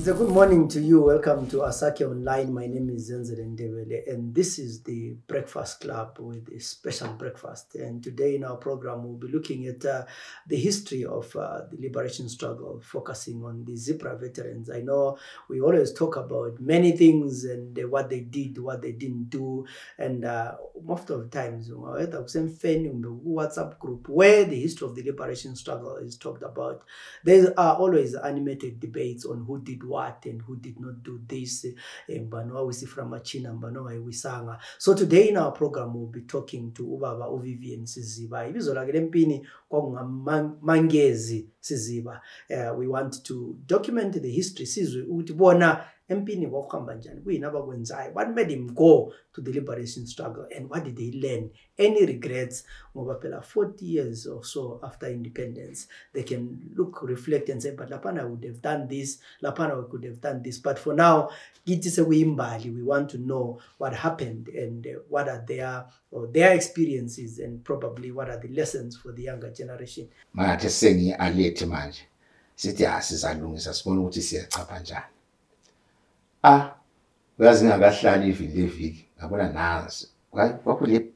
It's a good morning to you. Welcome to Asake Online. My name is Zenzele Ndebele, and this is the Breakfast Club with a special breakfast. And today in our program, we'll be looking at the history of the liberation struggle, focusing on the ZPRA veterans. I know we always talk about many things and what they did, what they didn't do. And most of the times, WhatsApp group where the history of the liberation struggle is talked about, there are always animated debates on who did what and who did not do this. So today in our program, we'll be talking to Ubaba Vivian Siziba. Mangezi Siziba. We want to document the history. What made him go to the liberation struggle and what did he learn? Any regrets? 40 years or so after independence, they can look, reflect and say, but Lapana would have done this, Lapana could have done this. But for now, we want to know what happened and what are their experiences and probably what are the lessons for the younger generation. Manje sengi alete manje. Sithi asizalungisa sibona ukuthi siyachapha njani. Uyazi ngakahlala iviki ngabona nazi. Kwakule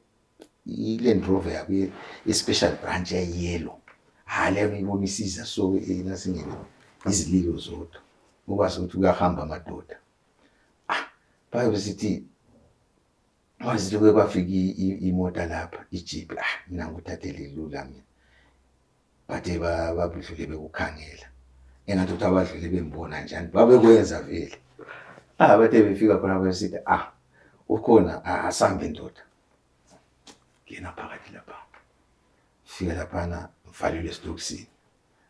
Land Rover yakuye special branch yellow. Leyo ibonisiza so nasingene izililo zodwa. Ukwazi ukuthi uyahamba amadoda. Bayo sithi waziluke kwafika imoto lapha ijeep mina nguthathele lula mina. Bathe babudlule bekukhangela. Engathi ukuthi abadlule bembona njani babekwenza vele. Bathe befika khona besithi ukhona asambe ndoda. Ngena phakathi lapha. Fika lapha mvalile esitokisini.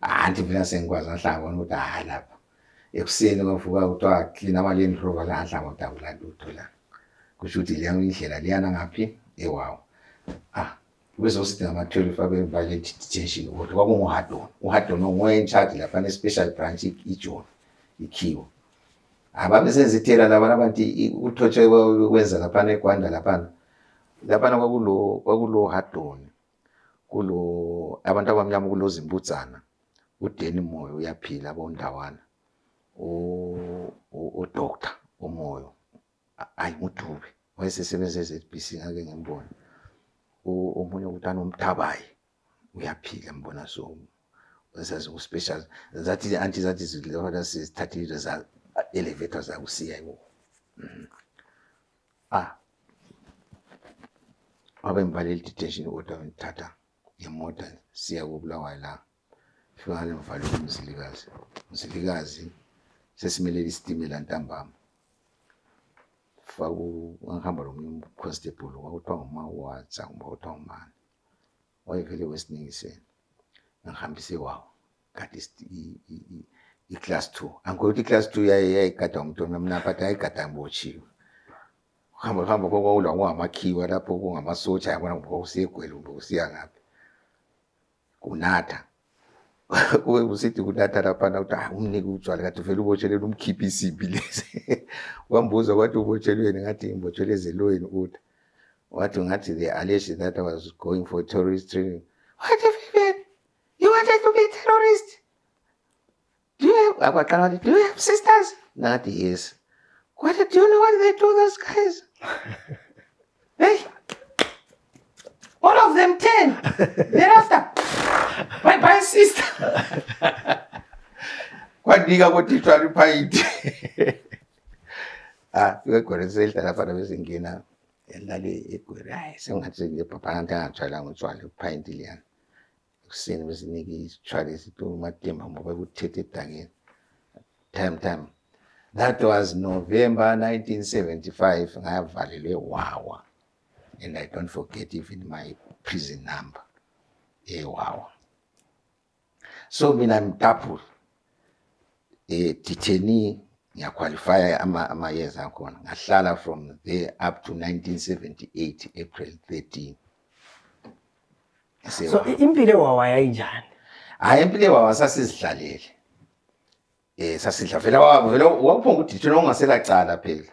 Anti vele sengikwazi nhlangana ukuthi lapha. Ekuseni kwavuka kuthiwa clean ama-Land Rover la nhlanga utabula lutho la. Kusho ukuthi leyo indlela liyana ngaphi ewawo. Bezosithi ngama-12 abe-violent detention kodwa kwakunguhadon. Uhadon ngowe-in-charge lapha ne-special branch iJohn ikhiwo. Babesenzithela labana abantu uthotshe kwenza lapha eGwanda lapha. Lapha kwakulo hadon. Kulo abantu abamnyama kulo Zimbudzana. uDeni Moyo uyaphila abondawana. Doctor uMoyo. Ayimudube. Wayesesebenza ZPC ngake ngimbona. Omunye utana uMthabayi uyaphila mbona so wasazi uspecial zathi anti zathi zilona sisithathile za elevators akusiya yibo. Abembaleli detention order ngithatha imoto siya kubulawa la. Fika lemvalo umsilikazi sesimele isitimela ntambama. Ngihamba lo constable wakuthiwa ngumawatsa ngibotha umani wayevele wesiningiseni ngihambise wawo kade i-class 2 angikuthi i-class 2 yayigada umuntu mina but ayigada mbotshiwe hamba kokula kungamakhiwa lapho kungamasotsha yabona usiyegwele usiya ngaphi kunatha usithi kunatha lapha ukuthi umnike utshwala kade vele ubotshelele umkhiphi isibi lezi wambuza kwathi ubotshelweni ngathi imbotshelwe ezelweni uthi wathi ngathi they alleged that I was going for terrorist training. What if you wanted to be a terrorist? Do you have sisters? Ngathi yes. What do you know what they do those guys? Hey, all of them 10. Thereafter, my sister. Kwadika kuthiwa liphayiti. Ngekhoresela lapha besingena elale egwera. Sengathi ngepapa ngantshwala ngutshwala iphayiti liyana. Kuseni besinike isitshwala esitu matemba ngoba kuthethe edangeni. Time. That was November 1975. Ngavalelwe wawa. And I don't forget even my prison number. Wawa. So mina mtapul. Detainee ngiyaqualify amayeza akhona. Ngahlala from there up to 1978 April 13. So impilo wawa yayinjani? Impilo wawa sasizidlalele. Sasidla vele waphonga udithini ongasela cala phela.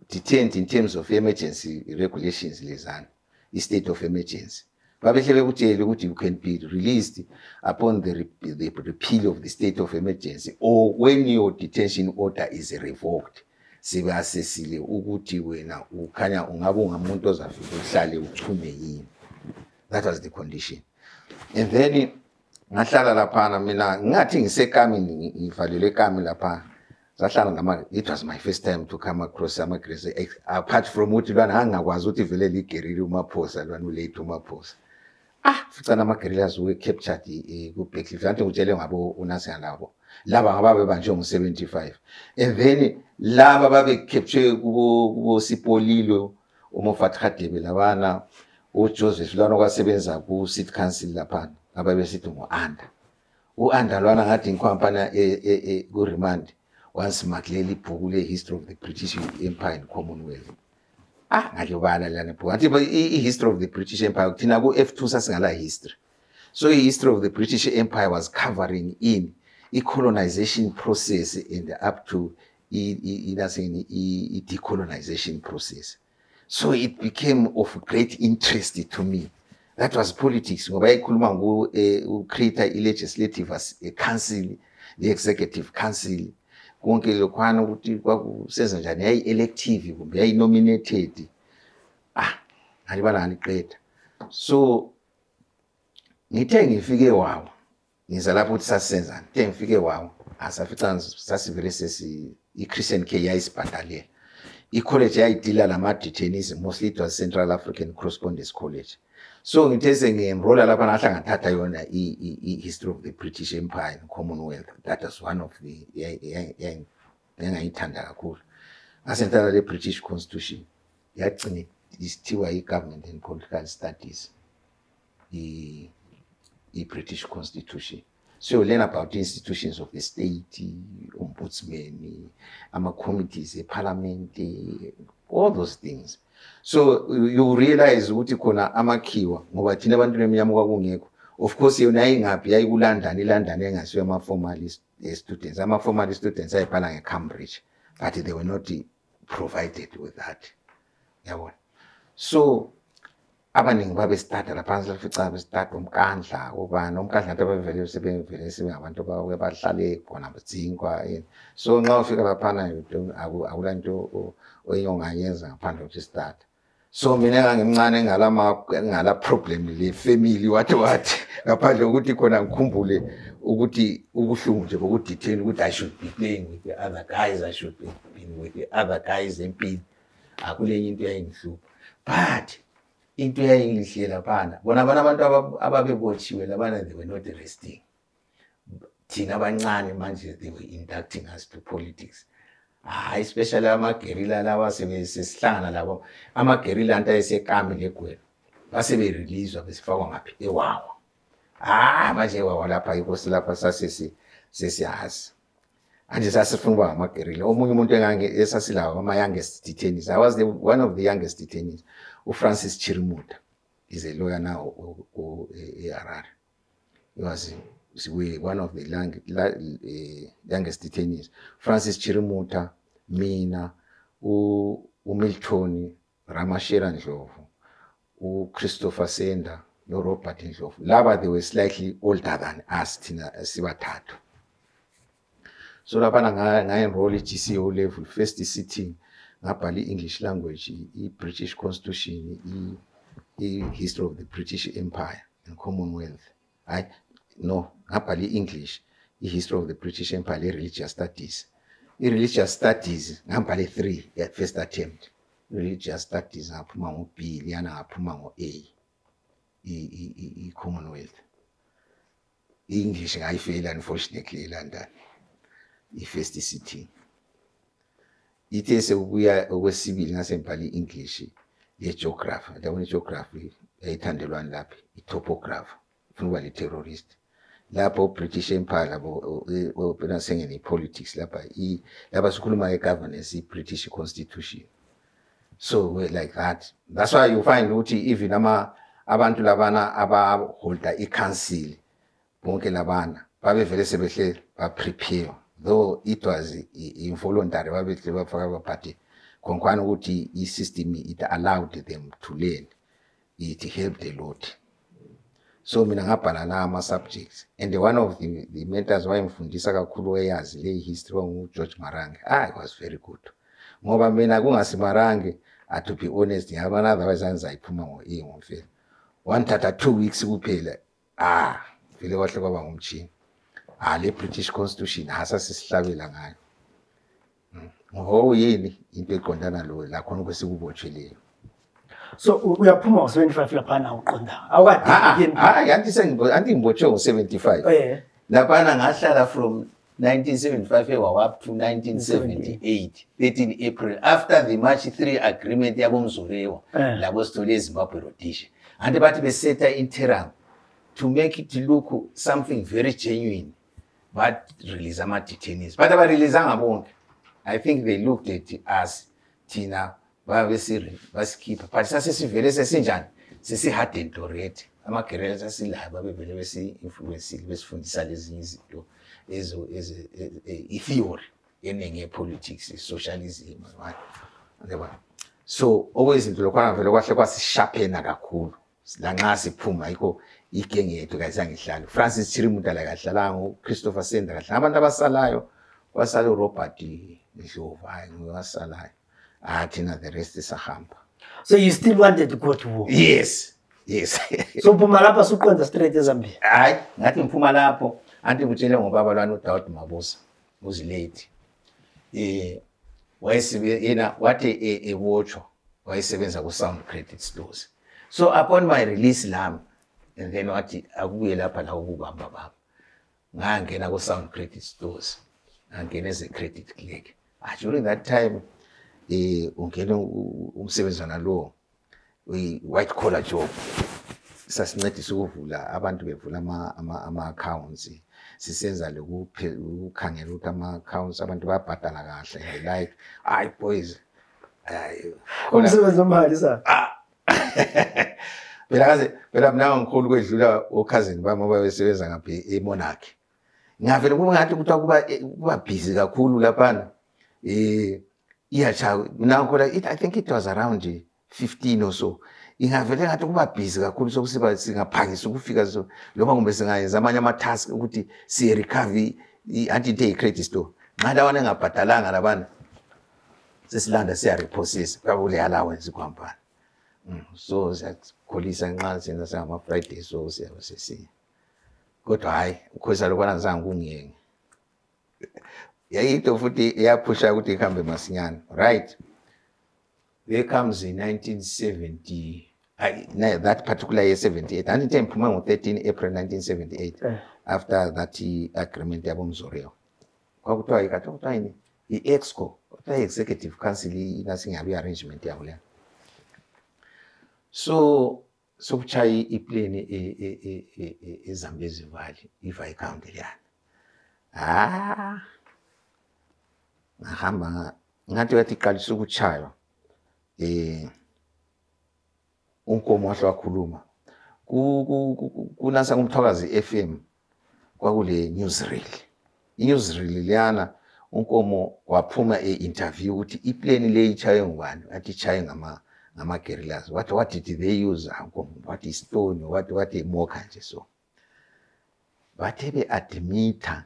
Detained in terms of emergency regulations lezana. I state of emergency. babehle bekutshele ukuthi you can be released upon the repeal of the state of emergency or when your detention order is revoked. Sibasesile ukuthi wena ukhanya ungabe ungamuntu ozafika uhlale uchume yini. That was the condition. And then ngahlala laphana mina ngathi ngisekamini ngivalele ekami laphana. It was my first time to come across amaGrezi. Apart from ukuthi lwana angakwazi ukuthi vele ligerili umaphosa lwana ulate umaphosa. Ficana ama-guerrillas were captured ku-Backcliff. Anti ngitshele ngabo unasi ngalabo. Laba ngababe banje ngo-75. And then laba babe capture kubo Sipolilo uMofat Khadebe labana uJoseph lwana kwasebenza ku-City Council laphana. Ababe sithi ngo-Anda. U-Anda lwana ngathi ngikwampana ku-remand. Once Makleli Pugule history of the British Empire and Commonwealth. Ngayobala lana bhuku. Anti history of the British Empire thina ku F2 sasingala history. So history of the British Empire was covering in colonization process and up to decolonization process. So it became of great interest to me. That was politics. Ngoba ikhuluma ngo create a legislative council, the executive council. Konke lokhwana ukuthi kwakusenza njani yayi elective kumbe yayi nominated alibala ngiqeda. So ngithe ngifike wawo ngiza lapho ukuthi sasenza ngithe ngifike wawo asafica sasivele i-Christian K yayisibhadalela i-college yayidila lama detainees mostly it was Central African Correspondence College. So ngithe sengi-enrolla lapha ngahla ngathatha yona i-history of the British Empire and Commonwealth. That was one of the engayithanda kakhulu. Ngasentala le British Constitution yagcina isithiwa i-Government and Political Studies i-British Constitution. So you learn about the institutions of the state, ombudsman, committees, parliament, all those things. So you realize ukuthi khona amakhiwa ngoba thina abantu bemnyama kwakungekho. Of course yona ayingaphi yayikulondon iLondon engasiyo ama-formal students. Ama-formal students ayibhala ngeCambridge but they were not provided with that. Yabona. So abaningi babe starta lapha sifica babe start umkandla ubani umkandla into abavele sebevele sebengabantu bahlale khona bedzinkwa. So nxa ufika lapha akulanto oyongayenza ngaphandle ukuthi start. So mina ngimncane ngala problem le family wathi ngaphandle ukuthi khona ngikhumbule ukuthi ubuhlungu nje bokudetain ukuthi I should be playing with the other guys, I should be with the other guys empini. Akulenye into yayingihlupha. But into yayingihle laphana bona abantu ababebotshiwe labana they were not resting. Thina abancane manje they were inducting us to politics. Especially ama-guerrilla lawa sesihlangana labo ama-guerrilla anto ayesekami legwelo base be-release besifakwa ngaphi ewawa. Manje ewawa lapha inkosi lapha sesiyazi anje sasifuna ukuba ngama-guerrilla. Omunye umuntu esasilawo ama-youngest detainees. I was one of the youngest detainees. Francis Chirimuta is a lawyer now Harare. He was one of the youngest detainees. Francis Chirimuta, mina, Milton, Ramashira Ndlovu, Christopher Senda, no Robert Ndlovu. Laba they were slightly older than us, Tina Sibatatu. So lapha nga-enroll i-GCO level, first sitting ngabhala English language, British Constitution, history of the British Empire and Commonwealth. Ngabhala English, history of the British Empire, religious studies. Religious studies ngabhala 3 at first attempt. Religious studies ngaphuma ngo-B, liyana ngaphuma ngo-A, Commonwealth. English ngayifela unfortunately eLondon, first sitting. Ithe sekubuya okwesibili ngasembhala English ye-geography. Ndabona i-geography yayithandelwani lapha, i-topography, ufuna ukuba li-terrorist. Lapho British Empire labo sengene i-politics lapha sikhuluma nge-governance, i-British Constitution. So like that. That's why you find ukuthi even abantu labana abaholda i-council bonke labana babevele sebehle ba-prepare. Though it was involuntary, but the system it allowed them to learn. It helped a lot. So mina ngabhala la ama subjects, and one of the mentors wayemfundisa kakhulu eyazi le history George Marange. It was very good. Ngoba mina kungasimarange, to be honest, ngiyabona otherwise angizayiphuma ngo-A ngomfela. Wathatha 2 weeks kuphela. Vele kwahle kwaba ngumchini. Le British Constitution asasihlabela ngayo. Ngoba yini into eqondana lo la khona bese kubotshelele. So uyaphuma ngo-75 laphana uqonda. Awukade anti ngibotshwe ngo-75. Laphana ngahlala from 1975 up to 1978, 13 April, after the March 3 agreement yabomzolewa labo sithole eZimbabwe Rhodesia. And bathi besetha interim to make it look something very genuine, but release ama detainees. But abareleasanga bonke. I think they looked at us thina basikipha, but sasesivele sesinjani sesi-hardened already. Ama-guerrillas asilayo babevele besi-influensile besifundisa lezi izinto i-theory eningi ye-politics, socialism. So okwezinto lokhwana vele kwahle kwasishaphena kakhulu la nxa siphuma yikho igenge yethu kayizangihlala. Francis Chirimuta la kahlalanga, uChristopher Senda kahlalanga, abantu abasalayo wasala uRobert Ndlovu wasalayo. Thina the rest isahamba. So you still wanted to go to war? Yes. So phuma lapha suqonda straight eZambia? Ngathi ngiphuma lapho anti ngitshele ngobaba lwana uDaud Mabuza uzilate. Yena wathi ewatchwa wayesebenza ku Sound Credit Stores. So upon my release lami, and then wathi akubuye lapha la ukubamba baba. Ngangena ku Sound Credit Stores. Ngangena as a credit clerk. During that time ungena umsebenzi nalo white collar job. Sasincedisa ukuvula abantu bevula ama accounts. Sisenza lokukhangela ukuthi ama accounts abantu bayabhadala kahle, like boys umsebenzi omali sa phela mina ngikhulu kwedlula okhazini bami ababesebenza ngapha eMonarch. Ngavele kube ngathi kuba busy kakhulu laphana. Mina ngikhola I think it was around 15 or so. Ingavele ngathi kuba busy kakhulu sokusiba singaphangisa ukufika so loba kumbe singayenza amanye ama task ukuthi si recover anti credit store. Ngala wana ngabhadalanga labana sesilanda siya repossess kabule allowance kwampana. So siyakholisa nxa senza sama Friday so siyabe sesiya. Kodwa hayi ukhoza lokwana ngizange kungiyenge. Yayito futhi yaphusha ukuthi ikhambe masinyane, right? There comes in 1970, that particular year 78. And it came 13 April 1978 after that agreement yabomzolewa. Kwakuthiwa ikathiwa yini i-exco, executive council inasingabi arrangement yabo le. So kuchaya iplane eZambezi Valley if I count liyana. Ngahamba ngathi wathi qalisa ukuchaywa unkomo wahle wakhuluma kunasa kumthwakazi FM kwakule newsreel. I-newsreel liyana unkomo waphuma interview ukuthi iplane le ichaye ngubani, athi ichaye ngama guerrillas. What did they use? What is stone? What a mocha nje so. Bathe admita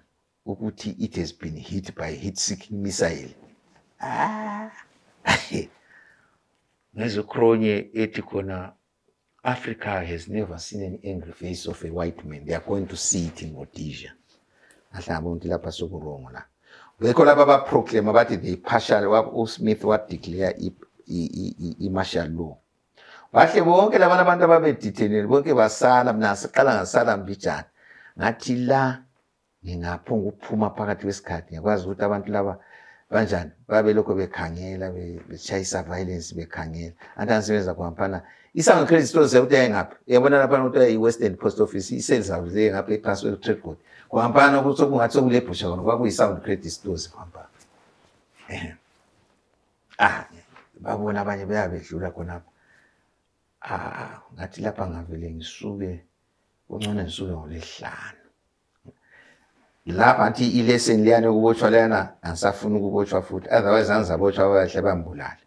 ukuthi it has been hit by heat-seeking missile. Nezokronye ethi khona Africa has never seen an angry face of a white man. They are going to see it in Rhodesia. Ahlamba ukuthi lapha sokurongo la. Bekho laba ba proclaim abathi they partial Smith what declare i-martial law. Bahle bonke labana abantu ababedetainewe bonke basala, mina siqala ngasala mbijana. Ngathi la ngingaphunga ukuphuma phakathi kwesikhathi ngiyakwazi ukuthi abantu laba kanjani babe lokho bekhangela bechayisa violence bekhangela. Antangisebenza kwampana iSound Credit Stores ukuthi ayengaphi. Uyabona lapha ukuthi iWestern Post Office i-sales house ngapha ePasswell Trade Court. Kwampana ukuthi sokungathi sokule busha khona kwakuyiSound Credit Stores kwampana. Babona abanye bayabedlula khonapha. Ngathi lapha ngavele ngisuke ungcone ngisuke ngoLesihlanu. Lapha athi ilesson liyana ukubotshwa lana angisafuna ukubotshwa futhi, otherwise angizabotshwa abahle bambulala.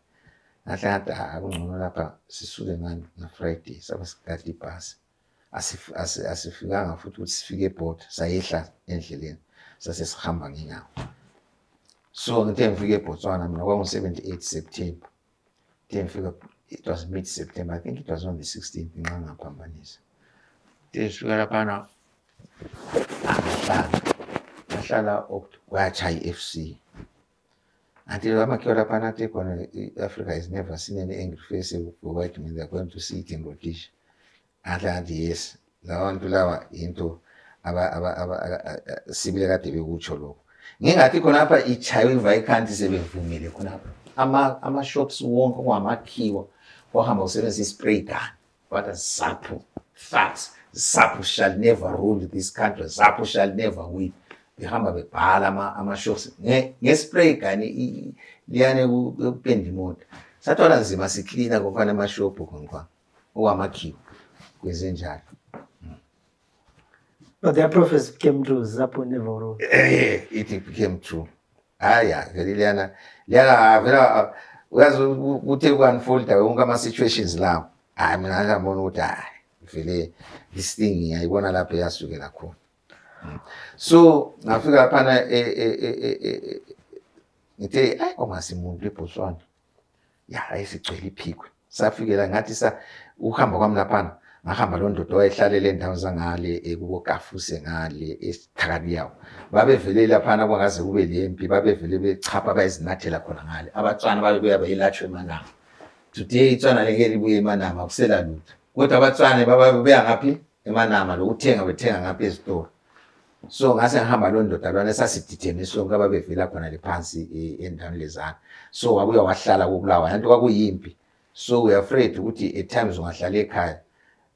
Ngahle ngathi akungcono lapha sisuke ngani na Friday sabasigada ibhasi asifikanga futhi ukuthi sifike eBotswana sayehla endleleni sase sihamba ngenyawo. So ngithe ngifike eBotswana mina kwakungu-78 September. It was mid-September, I think it was on the 16th, nxa ngaphambanisa. Sifika laphana ngahlala kwatshaya i-FC. Until amakhiwa laphana athi khona Africa has never seen any angry face of white men, they're going to see it in rotation. Anti yes, lawantu lawa into sibile kade bekutsho lokho. Ngingathi khona apha ichayiwe ivayikhanti sebevumile khona ama shops wonke kwamakhiwa kwahamba usebenzisa spray gun. What a Zappo facts. Zappo shall never rule this country. Zappo shall never win. Behamba bebhala ama shops nge-spray gun liyane ukupenda imoto. Sathwala nzima siklina kokwana amashop khona okwamakhiwa kwezenjalo. But their prophets came true. Zappo never wrote. It became true. Yeah, very liyana vela uyazi uthe ku-unfolda wonke ama-situations lawo. Mina ngabona ukuthi vele this thing ngiyayibona lapho yasukela khona. So ngafika laphana ngithe ongasimuntu eBotswana. Ayisigcwele iphikwe. Safikela ngathi uhamba kwami laphana ngahamba lo ndoda owayehlalela endawo zangale kubo Kafuse ngale esiThakaliyawo. Babevele laphana kwangaze kube lempi, babevele bechapha bayizinathela khona ngale. Abatswana babebuya bayilatshwe eManama. Today itswana leke libuye eManama kusela lutho. Kodwa abatswana babebuya ngaphi eManama lokuthenga bethenga ngaphi ezitolo. So ngase ngihamba lo ndoda lwana sasiditheme sonke ababevela khona lephansi endaweni lezana. So wabuya wahlala kubulawa yanto kwakuyimpi. So we are afraid ukuthi at times ungahlala ekhaya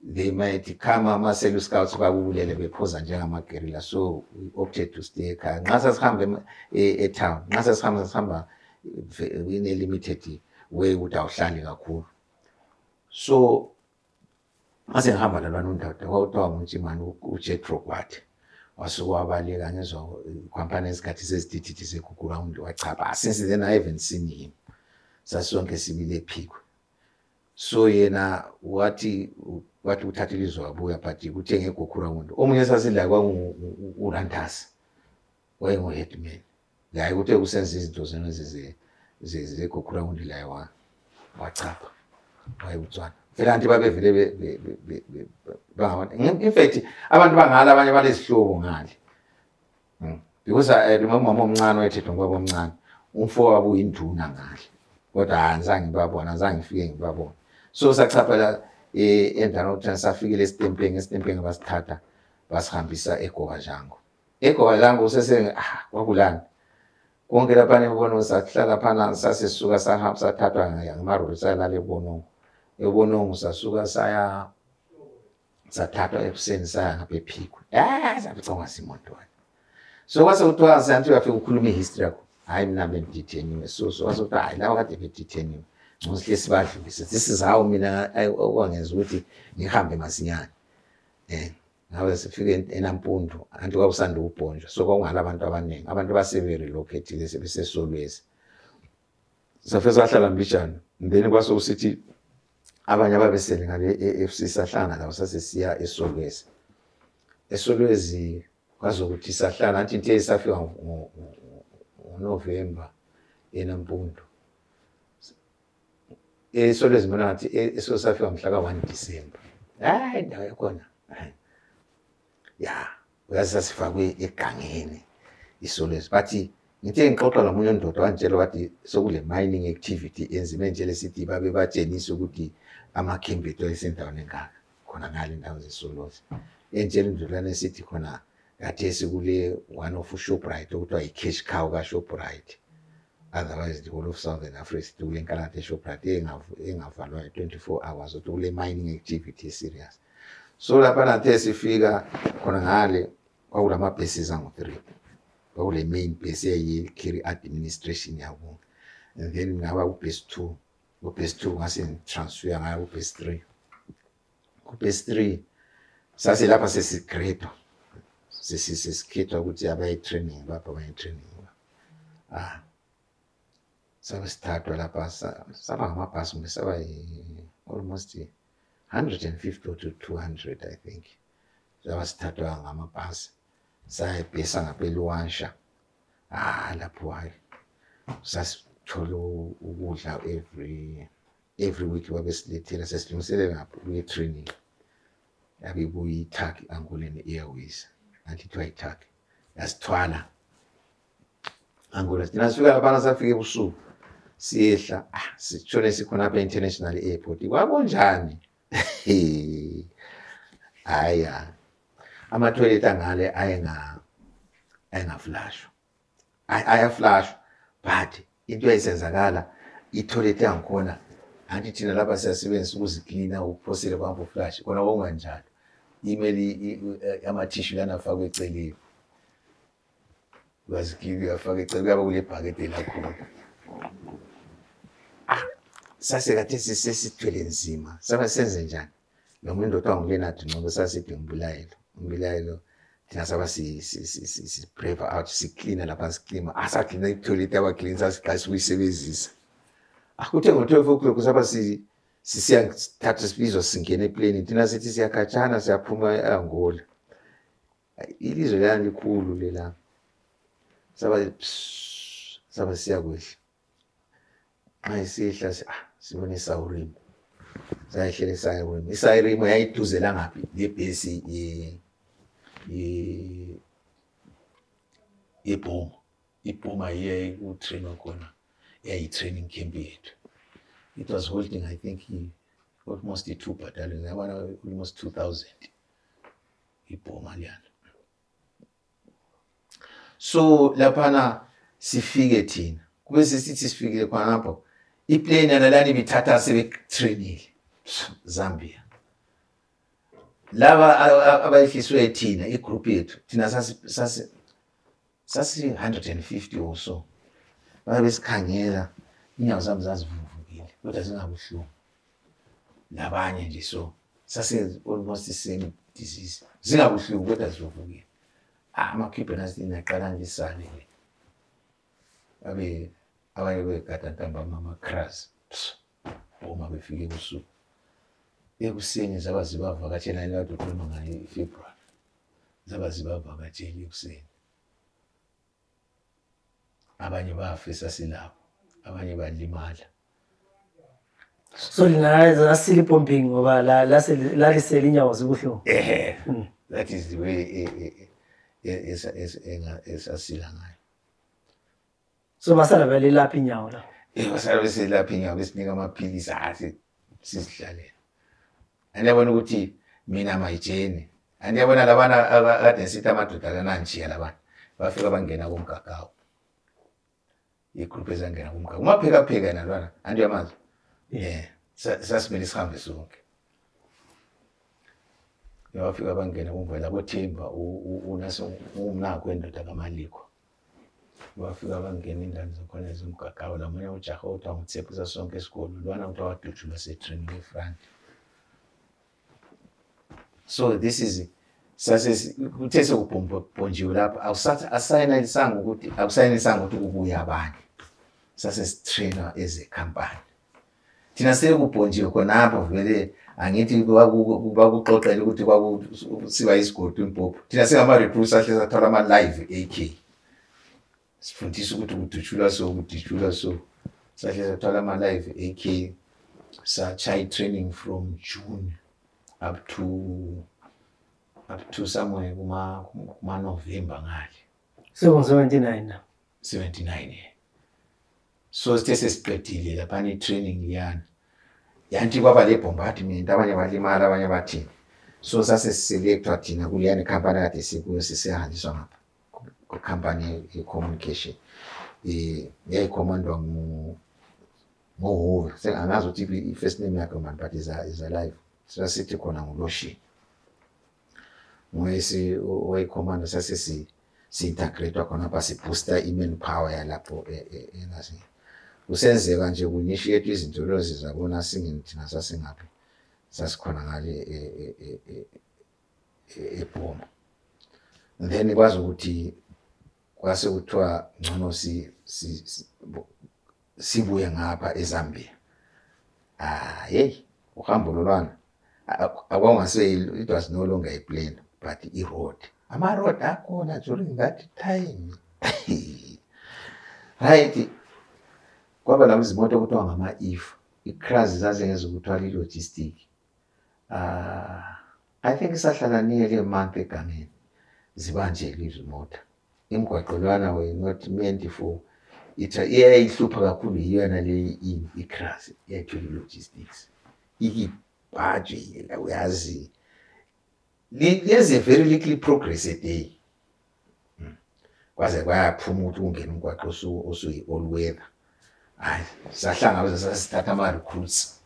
they might come ama-Cell Scouts bakubulele bephoza njengama-guerrilla. So we opted to stay ekhaya. Nxa sasihamba e-town, nxa sasihamba in a limited way ukuthi awuhlali kakhulu. So ngase ngihamba lalwana undoda kwakuthiwa nguNtshimane uJethro kwathi. Wasuke wabaleka ngezwa ikhampani esikhathi sezidididi zeGugurawundi wachapha. Since then I haven't seen him. Sasonke sibile ephikwe. So yena wathi uthatha ilizwe wabuya but kuthenge eGugurawundi. Omunye sasidla kwakunguRandasi wayengu-headman. Hayi kuthe kusenza izinto zona zeGugurawundi la wachapha wayebutswana. Vele anti babevele in fact abantu bangale abanye balezihlobo ngale. Because I remember mama omncane wayethethwa ngoba omncane umfowabo wabo uyinduna ngale. Kodwa azange ngibabona, azange ngifike ngibabona. So sachapha la endaweni ukuthi safikile esitempeng basithatha basihambisa eGobajango. eGobajango sese kwakulana. Konke lapha nebona sahlala phana sasisuka sahamba sathathwa ngamaroli sayalala eBonongo. Ebonongo sasuka sathathwa ekuseni saya ngapha ephikwe. Sabicanga simotwana. So kwase kuthiwa santi uyafika ukukhuluma ihistory yakho. Hayi mina benditheniwe. So kwase kuthiwa hayi lawa kade benditheniwe. Ngosihle sibadlulise. This is how mina okwangenza ukuthi ngihambe masinyane. Ngabe sifike eNampundu anti kwakusanda ukubhonjwa. So kwakungala abantu abaningi. Abantu basebe-relocatile sebeseSolwezi. Safike sahlala Mbijana. Then kwase usithi abanye ababesele ngale e-FC sahlangana lawo sasesiya eSolwezi. eSolwezi kwazokuthi sahlala anti into esafika ngoNovember eNampundu. eSolwezi mina ngathi esosafika mhla ka-1 December. Indawo yakhona. Uyazi sasifakwe egangeni iSolwezi. But ngithe ngixoxa nomunye undoda wantshela wathi sokule mining activity enzima entshele sithi babe batshenisa ukuthi amakhembeto esendaweni engaka khona ngale ndawo zeSolwezi. Entshela indodana esithi khona khathesi kule one of uShoprite okuthiwa i-cash cow kaShoprite. Otherwise the whole of Southern Africa kule nkalatha eShoprite engavalwayo 24 hours ukuthi kule mining activity serious. So lapha nathe sifika khona ngale kwakulama bases angu-3. Kwakule main base eyayicarry administration yabo. And then ngaba ku-base 2. Ku-base 2 ngase ngitransfer ngaya ku-base 3. Ku-base 3 sase lapha sesigradwa. Sesikhethwa ukuthi abayi-training bapha abayi-training. Sabe sithathwa lapha saba ngamabhasi saba almost 150 to 200 I think. Zabasithathwa ngamabhasi sayibhesa ngapheluwansha lapho hayi sasithola ukudla every week babesilethela sesilungiselela ngapho kuye training yabe buyi Turkey Angolan Airways anti kuthiwa iTurkey yasithwala Angola thina sifika lapha safika ebusuku siyehla sitshone sikhona apha international airport kwakunjani haya ama-toilet angale ayengaflashwa ayaflashwa but into eyayisenzakala i-toilet yangikhona anti thina lapha siyasebenzisa ukuziklina ukuphosela kwampo flash khona okunganjalo imeli ama-tissue lana afakwe eceleni uyaziklina uyafaka eceleni kuyaba kule bhakede lakhona sasekade sisithwele nzima saba senze njani noma indoda wanguLeonard ngoba sasiphi ngimbulayelo thina saba si brave out siklina lapha siklima asaklina i-toilet abaclean sasiqala ukuyisebenzisa akuthe ngo-12 o'clock saba sisiyathatha sibizwa singena eplane thina sithi siyakhatshana siyaphuma eAngola ilizwe lana likhulu lela saba siyakwehla ayisihla sibone isawurim sayihlela isawurim isawurim yayiduzela ngaphi lebhesi ibhoma ye utrainwa khona training camp yethu. It was holding I think almost 2 battalions almost 2,000 ibhoma liyana. So laphana sifike thina kube sithi sifikile khonapho iplane nalani ibithatha sebetrainile Zambia laba abayihliswe thina igroup yethu thina sasi 150 or so babe sikhangela inyawo zami zazivuvukile kodwa zingabuhlungu nabanye nje so sasi almost the same disease zingabuhlungu kodwa zivuvukile amakhiphe nasi naqala nje isale abe abanye begada ntambama ama-cras uma befike ebusuku ekuseni zaba zibavakatshela lento okhuluma ngayo iFebruary zaba zibavakatshela ekuseni abanye bafisa silapho abanye balimala so lina asili bombing ngoba la lisele inyawo zibuhlungu that is the way esasila ngayo. So basala belapha inyawo la. Basala beselapha inyawo besinika amaphilisi sisidlalela. Andiyabona ukuthi mina mayijeni. Andiyabona labana kade sithi amadoda kananjiya labana. Bafika bangena komgagawo. Igroup ezangena komgagawo. Umapheka pheka nalwana. Andiyamazi. Sasimele sihambe sonke. Yafika bangena kumvela boThemba unaso umnako endoda kaMaliko. Bafika bangena indani zokhona ezomgagawo lamanye ujaha otha ngitsephuza sonke esikolo lwana uthi wadutshula se-training eFront. So this is sase uthe sekubhonjiwe lapha awusayinisanga ukuthi kubuya abanye. Sase sitrainer as a company. Thina sekubhonjiwe khonapho vele angithi bakuxoxela ukuthi kwakusiba isigodo impopho. Thina singama recruits sahle sathola ama live AK. Sifundisa ukuthi kudutshulwa so sahle sathola ama live AK sa chai training from June up to somewhere kuma November ngale. So 79 now. 79. So sithe sesiqedile lapha ni training liyana. Yanti kwaba le bombardment abanye balimala abanye bathini. So sase selectwa thina kuliyani company kade sikuyo sisehanjiswa ngapha. Ku company communication. Yayicommandwa ngoHove. Sengangazi ukuthi i-first name yakhe man but is alive. Sasithi khona nguLoshi. Ngoyisi owayicommand sase si-integrate khona apha si-booster i-man power yalapho engazi. Usenzeka nje ku-initiate izinto lezi zabona singeni thina sasingaphi sasikhona ngale eBhoma. Then kwazi ukuthi kwase kuthiwa ngcono sibuye ngapha eZambia. Hey uhambo lolwana Akwangase it was no longer a plane but i-road. Ama-road akhona during that time. Right, kwaba labo izimoto okuthiwa ngama-if i-cras zazengenza ukuthwala i-logistic. I think isahlala nearly a month egameni zibanjelwe izimoto. Imigwaqo lwana were not meant for it. Iyayihlupha kakhulu yiyona le i-cras yayithwele i-logistics. Ikibhajwe la uyazi. There's a very little progress a day. Kwaze kwayaphuma ukuthi ungena umgwaqo osuyi-all weather. Hayi, sahlangabeza sasithatha ama-recruits.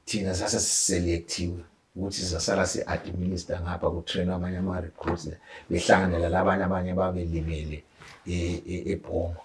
Thina sasesiselectiwe ukuthi sasala si-administer ngapha ku-train amanye ama-recruits behlanganela labanye babelimele eBhongo.